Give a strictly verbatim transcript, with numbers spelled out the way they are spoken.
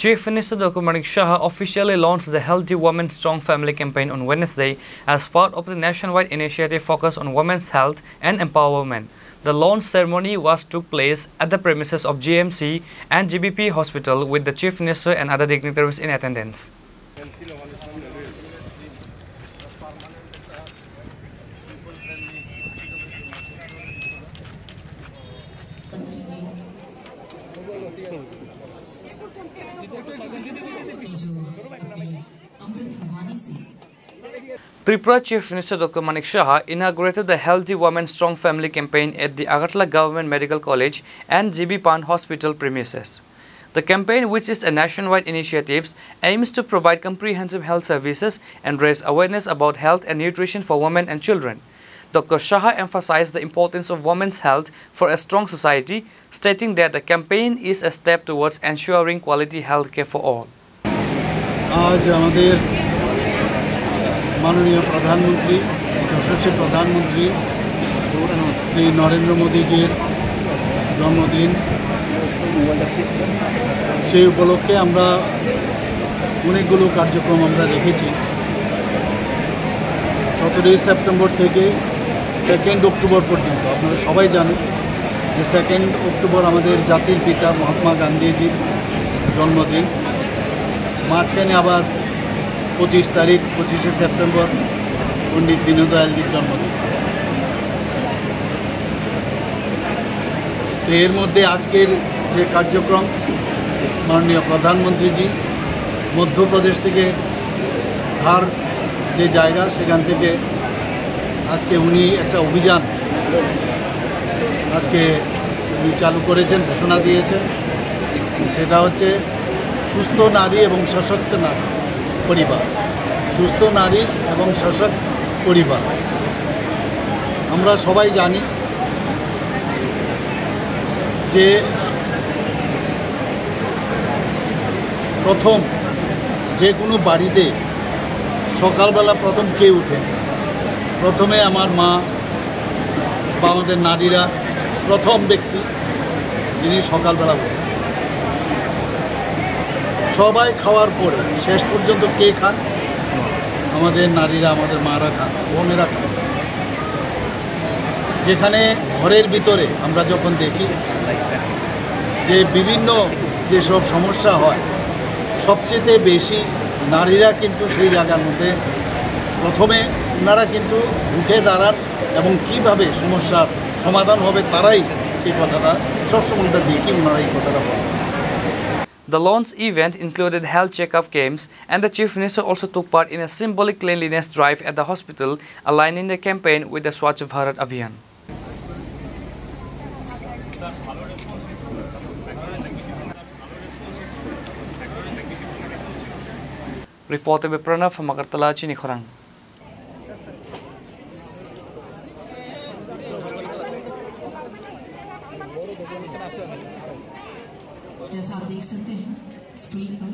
Chief Minister Doctor Manik Saha officially launched the Healthy Women Strong Family campaign on Wednesday as part of the nationwide initiative focused on women's health and empowerment. The launch ceremony was took place at the premises of G M C and G B P Hospital, with the Chief Minister and other dignitaries in attendance. Tripura Chief Minister Doctor Manik Saha inaugurated the Healthy Women Strong Family campaign at the Agartala Government Medical College and G B Pant Hospital premises. The campaign, which is a nationwide initiative, aims to provide comprehensive health services and raise awareness about health and nutrition for women and children. Doctor Saha emphasized the importance of women's health for a strong society, stating that the campaign is a step towards ensuring quality health care for all. আজ আমাদের মাননীয় প্রধানমন্ত্রী, যশস্বী প্রধানমন্ত্রী শ্রী নরেন্দ্র মোদীজির জন্মদিন। সেই উপলক্ষে আমরা অনেকগুলো কার্যক্রম আমরা রেখেছি। সতেরোই সেপ্টেম্বর থেকে সেকেন্ড অক্টোবর পর্যন্ত, আপনারা সবাই জানেন যে সেকেন্ড অক্টোবর আমাদের জাতির পিতা মহাত্মা গান্ধীজির জন্মদিন। মাঝখানে আবার পঁচিশ তারিখ, পঁচিশে সেপ্টেম্বর পণ্ডিত দীনদয়ালজির জন্মদিন। তো এর মধ্যে আজকের যে কার্যক্রম, মাননীয় প্রধানমন্ত্রীজি মধ্যপ্রদেশ থেকে ধার যে জায়গা, সেখান থেকে আজকে উনি একটা অভিযান আজকে উনি চালু করেছেন, ঘোষণা দিয়েছেন। সেটা হচ্ছে সুস্থ নারী এবং সশক্ত না-, পরিবার, সুস্থ নারী এবং সশক্ত পরিবার। আমরা সবাই জানি যে প্রথম যে কোনো বাড়িতে সকালবেলা প্রথম কে উঠে? প্রথমে আমার মা বা আমাদের নারীরা প্রথম ব্যক্তি, যিনি সকালবেলা উঠেন। সবাই খাওয়ার পরে শেষ পর্যন্ত কে খান? আমাদের নারীরা, আমাদের মারা খান, বোনেরা খান। যেখানে ঘরের ভিতরে আমরা যখন দেখি যে বিভিন্ন যেসব সমস্যা হয়, সবচেয়ে বেশি নারীরা কিন্তু সেই জায়গার মধ্যে প্রথমে ওনারা কিন্তু রুখে দাঁড়ান এবং কিভাবে সমস্যার সমাধান হবে, তারাই এই কথাটা সবসময় আমরা দেখি, ওনারা এই কথাটা বলেন। The launch event included health checkup camps, and the Chief Minister also took part in a symbolic cleanliness drive at the hospital, aligning the campaign with the Swachh Bharat Abhiyan. Reported by Pranav from Agartala, Chini Khorang. जैसा आप देख सकते हैं, स्क्रीन पर